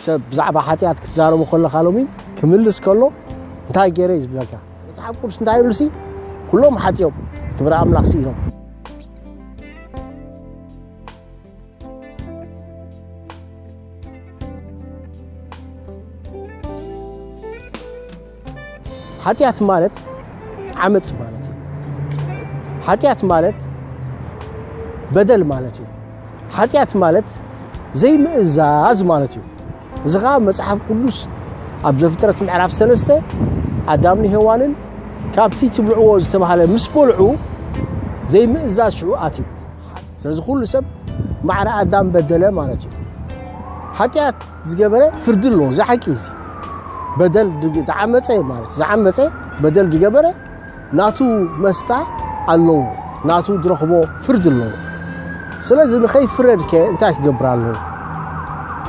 ሰብ ብዛዕባ ሓጢኣት ክትዛረቡ ከለኻ ሎሚ ክምልስ ከሎ እንታይ ገይረ እዩ ዝብለካ? መጽሓፍ ቅዱስ እንታይ ይብልሲ? ኩሎም ሓጢኦም ክብሪ ኣምላኽ ስኢኖም። ሓጢኣት ማለት ዓመፅ ማለት እዩ። ሓጢኣት ማለት በደል ማለት እዩ። ሓጢኣት ማለት ዘይምእዛዝ ማለት እዩ። እዚ ኸዓ መጽሓፍ ቅዱስ ኣብ ዘፍጥረት ምዕራፍ ሰለስተ ኣዳምን ሄዋንን ካብቲ ትብልዕዎ ዝተባህለ ምስ በልዑ ዘይምእዛዝ ሽዑ ኣትዩ። ስለዚ ኩሉ ሰብ ማዕረ ኣዳም በደለ ማለት እዩ። ሓጢኣት ዝገበረ ፍርዲ ኣለዎ። እዚ ሓቂ እዚ በደል ዝዓመፀ ማለት ዝዓመፀ በደል ዝገበረ ናቱ መስታ ኣለዎ። ናቱ ዝረኽቦ ፍርዲ ኣለዎ። ስለዚ ንኸይፍረድከ እንታይ ክገብር ኣለዎ?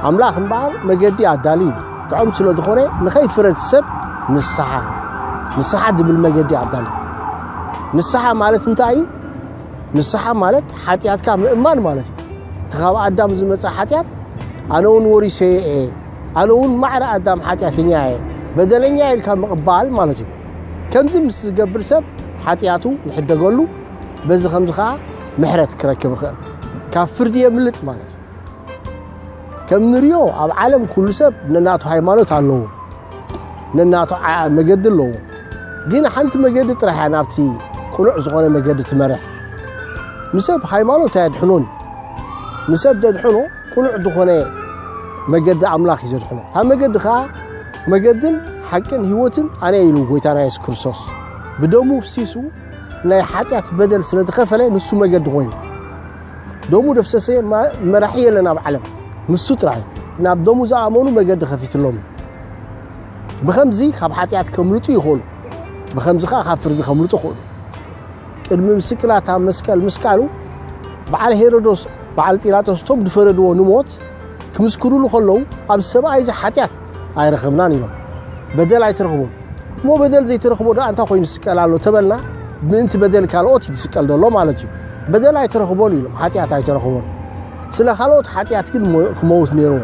ኣምላኽ እምበኣር መገዲ ኣዳሊ እዩ። ጥዑም ስለ ዝኾነ ንኸይፍረድ ሰብ ንስሓ ንስሓ ዝብል መገዲ ኣዳሊ። ንስሓ ማለት እንታይ እዩ? ንስሓ ማለት ሓጢኣትካ ምእማን ማለት እዩ። እቲ ካብ ኣዳም ዝመፀ ሓጢኣት ኣነ እውን ወሪሰዮ እየ፣ ኣነ እውን ማዕረ ኣዳም ሓጢኣተኛ እየ፣ በደለኛ እየ ኢልካ ምቕባል ማለት እዩ። ከምዚ ምስ ዝገብር ሰብ ሓጢኣቱ ይሕደገሉ፣ በዚ ከምዚ ከዓ ምሕረት ክረክብ ይኽእል፣ ካብ ፍርዲ የምልጥ ማለት እዩ። ከም ንሪኦ ኣብ ዓለም ኩሉ ሰብ ነናቱ ሃይማኖት ኣለዎ፣ ነናቱ መገዲ ኣለዎ። ግን ሓንቲ መገዲ ጥራሕ እያ ናብቲ ቅኑዕ ዝኾነ መገዲ ትመርሕ። ንሰብ ሃይማኖት ኣየድሕኖን። ንሰብ ዘድሕኖ ቅኑዕ ዝኾነ መገዲ ኣምላኽ እዩ ዘድሕኖ። እታ መገዲ ኸዓ መገድን ሓቅን ህይወትን ኣነ ኢሉ ጎይታና የሱስ ክርስቶስ ብደሙ ፍሲሱ ናይ ሓጢኣት በደል ስለ ዝኸፈለ ንሱ መገዲ ኮይኑ። ደሙ ደፍሰሰ መራሒ የለን ኣብ ዓለም፣ ንሱ ጥራይ። ናብ ደሙ ዝኣመኑ መገዲ ከፊትሎም። ብኸምዚ ካብ ሓጢኣት ከምልጡ ይኽእሉ፣ ብኸምዚ ኸዓ ካብ ፍርዲ ከምልጡ ይኽእሉ። ቅድሚ ምስቅላት ኣብ መስቀል ምስቃሉ በዓል ሄሮዶስ በዓል ጲላጦስ እቶም ዝፈረድዎ ንሞት ክምስክሩሉ ከለዉ ኣብዚ ሰብኣይ እዚ ሓጢኣት ኣይረኸብናን ኢሎም። በደል ኣይተረኽቦን። እሞ በደል ዘይተረኽቦ ደኣ እንታይ ኮይኑ ዝስቀል ኣሎ ተበልና ምእንቲ በደል ካልኦት እዩ ዝስቀል ዘሎ ማለት እዩ። በደል ኣይተረኽቦን ኢሎም ሓጢኣት ኣይተረኽቦን። ስለ ካልኦት ሓጢኣት ግን ክመውት ነይርዎ።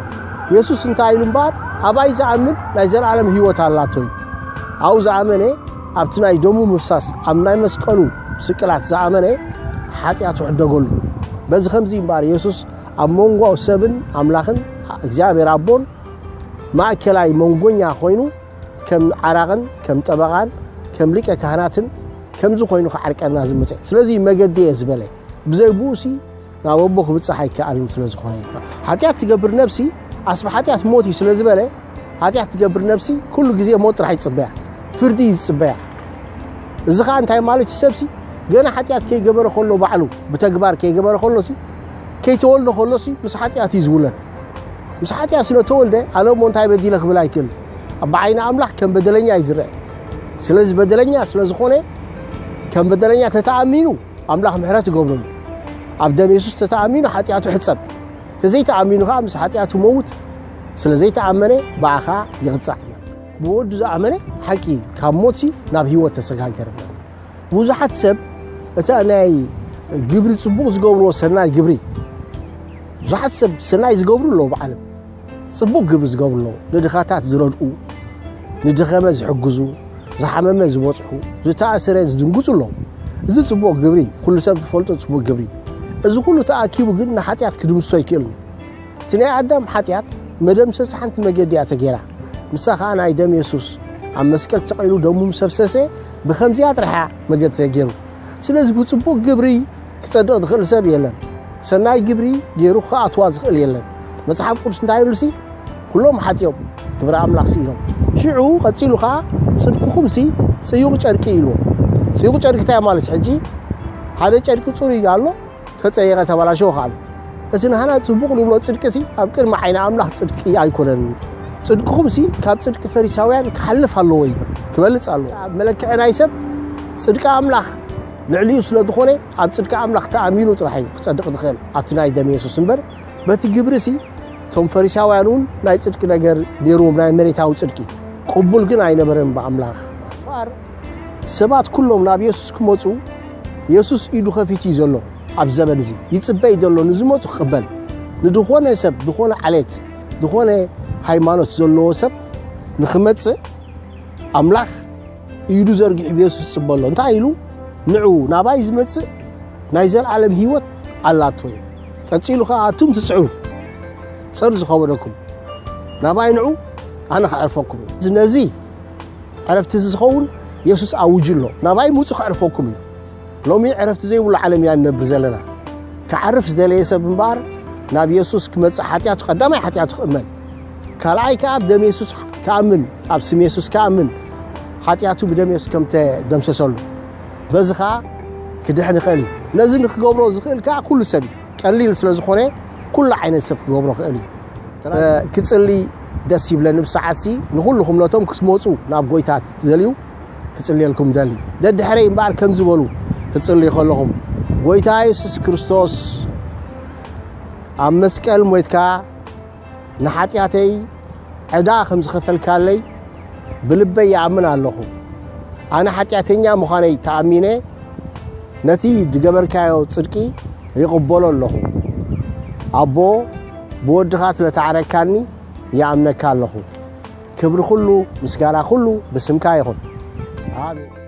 የሱስ እንታይ ኢሉ እምበኣር ኣባይ ዝኣምን ናይ ዘለኣለም ህይወት ኣላቶ እዩ። ኣብኡ ዝኣመነ ኣብቲ ናይ ደሙ ምፍሳስ ኣብ ናይ መስቀሉ ስቅላት ዝኣመነ ሓጢኣቱ ሕደገሉ። በዚ ከምዚ እምበኣር የሱስ ኣብ መንጎ ሰብን ኣምላኽን እግዚኣብሔር ኣቦን ማእከላይ መንጎኛ ኮይኑ ከም ዓራቕን ከም ጠበቓን ከም ሊቀ ካህናትን ከምዚ ኮይኑ ክዓርቀና ዝመፀ። ስለዚ መገዲ እየ ዝበለ ብዘይ ብኡሲ ናብ ኣቦ ክብፃሕ ኣይከኣልን ስለ ዝኾነ እዩ። ሓጢኣት ትገብር ነብሲ ኣስቢ ሓጢኣት ሞት እዩ ስለ ዝበለ ሓጢኣት ትገብር ነብሲ ኩሉ ግዜ ሞት ጥራሕ ይፅበያ፣ ፍርዲ እዩ ዝፅበያ። እዚ ኸዓ እንታይ ማለት እዩ? ሰብሲ ገና ሓጢኣት ከይገበረ ከሎ ባዕሉ ብተግባር ከይገበረ ከሎሲ ከይተወልደ ከሎሲ ምስ ሓጢኣት እዩ ዝውለድ። ምስ ሓጢኣት ስለ ተወልደ ኣነ እሞ እንታይ በዲለ ክብል ኣይክእል። ኣብ ብዓይኒ ኣምላኽ ከም በደለኛ እዩ ዝረአ። ስለዚ በደለኛ ስለ ዝኾነ ከም በደለኛ ተተኣሚኑ ኣምላኽ ምሕረት ይገብረሉ። ኣብ ደም የሱስ ተተኣሚኑ ሓጢኣቱ ሕጸብ። ተዘይተኣሚኑ ኸዓ ምስ ሓጢኣቱ መውት ስለ ዘይተኣመነ ብኣኻ ይቕጻዕ። ብወዱ ዝኣመነ ሓቂ ካብ ሞትሲ ናብ ህይወት ተሰጋገረ። ብዙሓት ሰብ እታ ናይ ግብሪ ጽቡቕ ዝገብርዎ ሰናይ ግብሪ ብዙሓት ሰብ ሰናይ ዝገብሩ ኣለዉ ብዓለም ጽቡቕ ግብሪ ዝገብሩ ኣለዉ። ንድኻታት ዝረድኡ፣ ንደኸመ ዝሕግዙ፣ ዝሓመመ ዝበጽሑ፣ ዝተኣሰረ ዝድንግጹ ኣለዉ። እዚ ጽቡቕ ግብሪ ኩሉ ሰብ ዝፈልጦ ጽቡቕ ግብሪ። እዚ ኩሉ ተኣኪቡ ግን ንሓጢኣት ክድምስሶ ኣይክእልን። እቲ ናይ ኣዳም ሓጢኣት መደምሰሲ ሓንቲ መገዲ እያ ተገይራ። ንሳ ኸኣ ናይ ደም የሱስ ኣብ መስቀል ተሰቒሉ ደሙ ምስ ኣፍሰሰ ብኸምዚኣ ጥራሕ እያ መገዲ ተገይሩ። ስለዚ ብጽቡቕ ግብሪ ክጸድቕ ዝኽእል ሰብ የለን። ሰናይ ግብሪ ገይሩ ክኣትዋ ዝኽእል የለን። መጽሓፍ ቅዱስ እንታይ ይብልሲ? ኩሎም ሓጢኦም ክብሪ ኣምላኽ ስኢኖም። ሽዑ ቀጺሉ ኸኣ ጽድቅኹምሲ ጽዩቕ ጨርቂ ኢልዎ። ጽዩቕ ጨርቂ እንታይ ማለት ሕጂ ሓደ ጨርቂ ጽሩይ ኣሎ ተጸየቐ ተበላሸወ ኸኣሉ። እቲ ንሃና ጽቡቕ ንብሎ ጽድቅሲ ኣብ ቅድሚ ዓይኒ ኣምላኽ ጽድቂ ኣይኮነን። ጽድቅኹምሲ ካብ ጽድቂ ፈሪሳውያን ክሓልፍ ኣለዎ ይብል፣ ክበልጽ ኣለዎ። ኣብ መለክዒ ናይ ሰብ ጽድቂ ኣምላኽ ልዕሊኡ ስለ ዝኾነ ኣብ ጽድቂ ኣምላኽ ተኣሚኑ ጥራሕ እዩ ክጸድቕ ዝኽእል ኣብቲ ናይ ደም የሱስ እምበር በቲ ግብርሲ እቶም ፈሪሳውያን እውን ናይ ጽድቂ ነገር ነይርዎም ናይ መሬታዊ ጽድቂ ቅቡል ግን ኣይነበረን ብኣምላኽ። እምበኣር ሰባት ኩሎም ናብ የሱስ ክመጹ የሱስ ኢዱ ከፊቱ እዩ ዘሎ። ኣብ ዘበን እዚ ይጽበ እዩ ዘሎ ንዝመጹ ክቕበል ንድኾነ ሰብ ዝኾነ ዓሌት ዝኾነ ሃይማኖት ዘለዎ ሰብ ንኽመጽእ ኣምላኽ ኢዱ ዘርጊሑ ብየሱስ ይጽበሎ። እንታይ ኢሉ? "ንዑ ናባይ ዝመጽእ ናይ ዘለኣለም ህይወት ኣላቶ" እዩ። ቀጺሉ ከኣ "ኣቱም ትጽዕሩ ጸር ዝኸበደኩም ናባይ ንዑ ኣነ ከዕርፈኩም" እዩ። ነዚ ዕረፍቲ እዚ ዝኸውን የሱስ ኣውጁ ኣሎ። "ናባይ ምጹ ከዕርፈኩም እዩ" ሎሚ ዕረፍቲ ዘይብሉ ዓለም ኢና ንነብር ዘለና። ክዓርፍ ዝደለየ ሰብ እምበኣር ናብ የሱስ ክመጽእ ሓጢኣቱ ቀዳማይ ሓጢኣቱ ክእመን፣ ካልኣይ ከኣ ብደም የሱስ ክኣምን፣ ኣብ ስም የሱስ ክኣምን፣ ሓጢኣቱ ብደም የሱስ ከም ተደምሰሰሉ፣ በዚ ኸኣ ክድሕን ይኽእል እዩ። ነዚ ንክገብሮ ዝኽእል ከኣ ኩሉ ሰብ እዩ። ቀሊል ስለ ዝኾነ ኩሉ ዓይነት ሰብ ክገብሮ ክእል እዩ። ክጽሊ ደስ ይብለኒ ብሰዓትሲ ንኹልኹም ነቶም ክትመጹ ናብ ጎይታ ትደልዩ ክጽልየልኩም ደሊ። ደድሕረይ እምበኣር ከምዚ በሉ ክትጽልዩ ከለኹም፣ "ጎይታ የሱስ ክርስቶስ ኣብ መስቀል ሞይትካ ንሓጢኣተይ ዕዳ ከም ዝኸፈልካለይ ብልበይ ይኣምን ኣለኹ። ኣነ ሓጢኣተኛ ምዃነይ ተኣሚነ ነቲ ዝገበርካዮ ጽድቂ ይቕበሎ ኣለኹ። ኣቦ ብወድኻ ስለ ተዓረግካኒ ይኣምነካ ኣለኹ። ክብሪ ኩሉ ምስጋና ኩሉ ብስምካ ይኹን። ኣሜን።